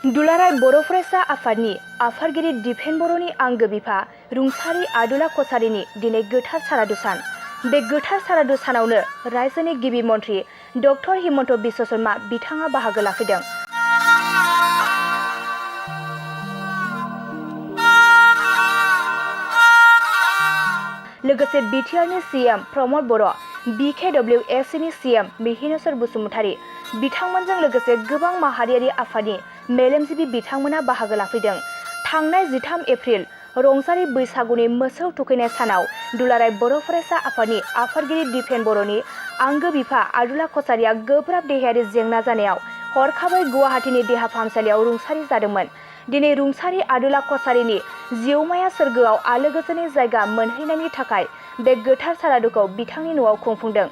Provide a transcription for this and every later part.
दुलाराय बर' फरायसा आफादनि आफादगिरि दिपेन बर'नि आंगो बिफा रुंसारि आदुला कछारीनि दिनै गोथार सारादु सान। बे गोथार सारादु सानावनो रायजोनि गिबि मन्त्रि डक्टर हिमन्त बिश्व शर्मा बिथाङा बाहागो लाफैदों। लोगोसे बिटिआरनि सीएम प्रमद बर', BKWSनि सीएम मिहिनेश्वर बसुमतारी बिथांमोनजों लोगोसे गोबां माहारियारि आफादनि मेलेमजिबि बिथांमोना बाहागो लाफैदों। थांनाय 13 एप्रिल रंजालि बैसागुनि मोसौ थुखैनाय सानाव दुलाराय बर' फरायसा आफादनि आफादगिरि दिपेन बर'नि आंगो बिफा आदुला कछारीया गोब्राब देहायारि जेंना जानायाव हरखाबै गुवाहाटीनि देहा फाहामसालियाव रुंसारि जादोंमोन। दिनै रुंसारि आदुला कछारीनि जिउमाया सोरगोआव आलो गोजोननि जायगा मोनहैनायनि थाखाय बे गोथार सारादुखौ बिथांनि न'आव खुंफुंदों।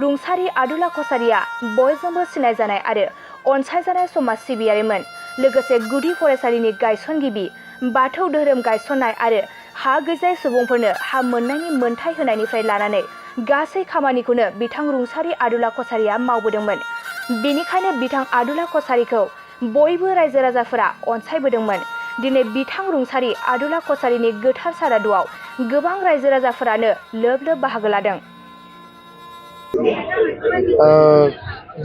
रुंसारि आदुला कछारीया बयजोंबो सिनायजानाय आरो अनसायजानाय समाज सिबियारिमोन। लोगोसे गुदि फरायसालिनि गायसनगिरि, बाथौ धोरोम गायसननाय आरो हा गैजायै सुबुंफोरनो हा मोननायनि मोन्थाय होनायनिफ्राय लानानै गासै खामानिखौनो बिथां रुंसारि आदुला कछारीया मावबोदोंमोन। बेनिखायनो बिथां आदुला कछारीखौ बयबो रायजो राजाफोरा अनसायबोदोंमोन। दिनै बिथां रुंसारि आदुला कछारीनि गोथार सारादुआव गोबां रायजो राजाफोरानो लोब लोब बाहागो लादों।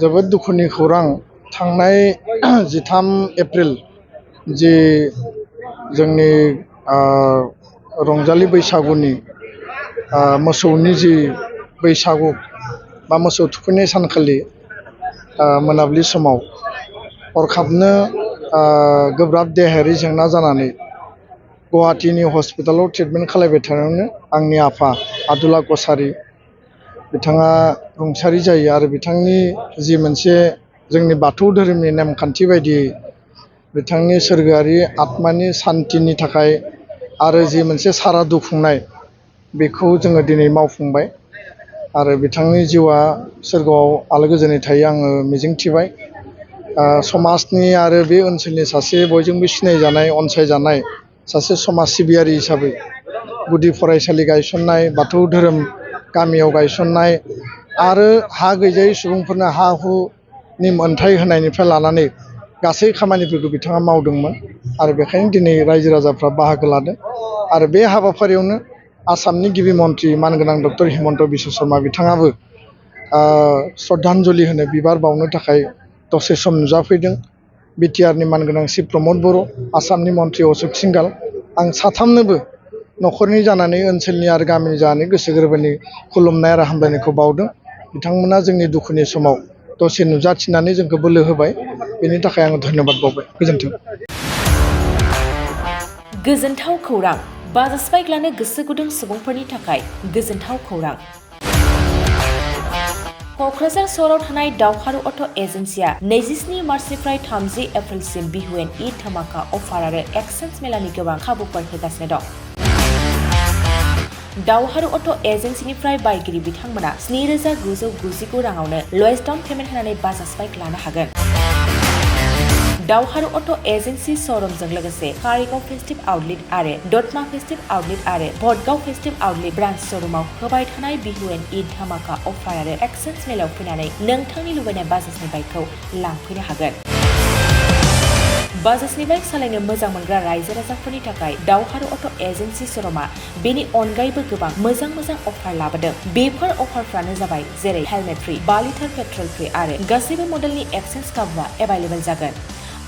जोबोद दुखुनि खौरां। थांनाय 13 एप्रिल जि जोंनि रंजालि बैसागुनि मोसौनि जि बैसागु बा मोसौ थुखैनाय सानखालि मोनाबिलि समाव हरखाबनो गोब्राब देहायारि जेंना जानानै गुवाहाटीनि हस्पिटालाव ट्रिटमेन्ट खालामबाय थानायावनो आंनि आफा आदुला कछारी बिथाङा रुंसारि जायो आरो बिथांनि जि मोनसे जोंनि बाथौ धोरोमनि नेमखान्थि बायदियै बिथांनि सोरगोआरि आत्मानि सान्थिनि थाखाय आरो जि मोनसे सारादु खुंनाय बेखौ जोङो दिनै मावफुंबाय आरो बिथांनि जिउआ सोरगोआव आलो गोजोनै थायो आङो मिजिंथिबाय। समाजनि आरो बे ओनसोलनि सासे बयजोंबो सिनायजानाय अनसायजानाय सासे समाज सिबियारि हिसाबै गुदि फरायसालि गायसननाय, बाथौ धोरोम गामियाव गायसननाय आरो हा गैजायै सुबुंफोरनो हा हुनि मोन्थाय होनायनिफ्राय लानानै गासै खामानिफोरखौ बिथाङा मावदोंमोन आरो बेखायनो दिनै रायजो राजाफ्रा बाहागो लादों आरो बे हाबाफारियावनो आसामनि गिबि मन्त्रि मानगोनां डक्टर हिमन्त बिश्व शर्मा बिथाङाबो श्रद्धान्जलि होनो बिबार बावनो थाखाय दसे सम नुजाफैदों। बिटिआरनि मानगोनां श्री प्रमद बर', आसामनि मन्त्रि अशोक सिंघाल, आं साथामनोबो न'खरनि जानानै ओनसोलनि आरो गामिनि जानानै गोसो गोरबोनि खुलुमनाय आरो हामलायनायखौ बावदों। बिथांमोना जोंनि दुखुनि समाव दसे नुजाथिनानै जोंखौ बोलो होबाय, बेनि थाखाय आं धन्यबाद बावबाय। गोजोन्थों। गोजोनथाव खौरां। बाजाज बाइक लानो गोसो गुदुं सुबुंफोरनि थाखाय गोजोनथाव खौरां। क'क्राझार सहराव थानाय दावहारु अट' एजेन्सिया 27 मार्चनिफ्राय 30 एप्रिलसिम बिहु एन्ड ईद धमाका अफार आरो एक्सचेन्ज मेलानि गोबां खाबुफोर होगासिनो दं। दावहारु अट' एजेन्सिनिफ्राय बायगिरि बिथांमोना 7,999 राङावनो लवेस्ट डाउन पेमेन्ट होनानै बाजाज बाइक लानो हागोन। दावहारु अट' एजेन्सि श'रुमजों लोगोसे कारिगाव फेस्टिभ आउटलेट आरो दतमा फेस्टिभ आउटलेट आरो भटगाव फेस्टिभ आउटलेट ब्रान्च श'रुमाव होबाय थानाय बिहु एन्ड ईद धमाका अफार आरो एक्सचेन्ज मेलायाव फैनानै नोंथांनि लुबैनाय बाजाजनि बाइकखौ लांफैनो हागोन। बाजाजनि बाइक सालायनो मोजां मोनग्रा रायजो राजाफोरनि थाखाय दावहारु अट' एजेन्सि श'रुमा बेनि अनगायैबो गोबां मोजां अफार लाबोदों। बेफोर अफारफ्रानो जाबाय जेरै helmet free, 2 litre petrol free आरो गासैबो मडेलनि एक्सचेन्ज खाबुआ एभेलेबेल जागोन।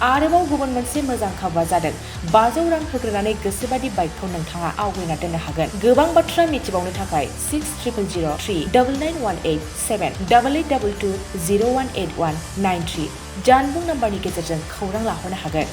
आरोबाव गुबुन मोनसे मोजां खाबुआ जादों 500 रां होग्रोनानै गोसोबादि बाइकखौ नोंथाङा आवगायना दोननो हागोन। गोबां बाथ्रा मिथिबावनो थाखाय 60000399878822018193 जानबुं नाम्बारनि गेजेरजों खौरां लाहरनो हागोन।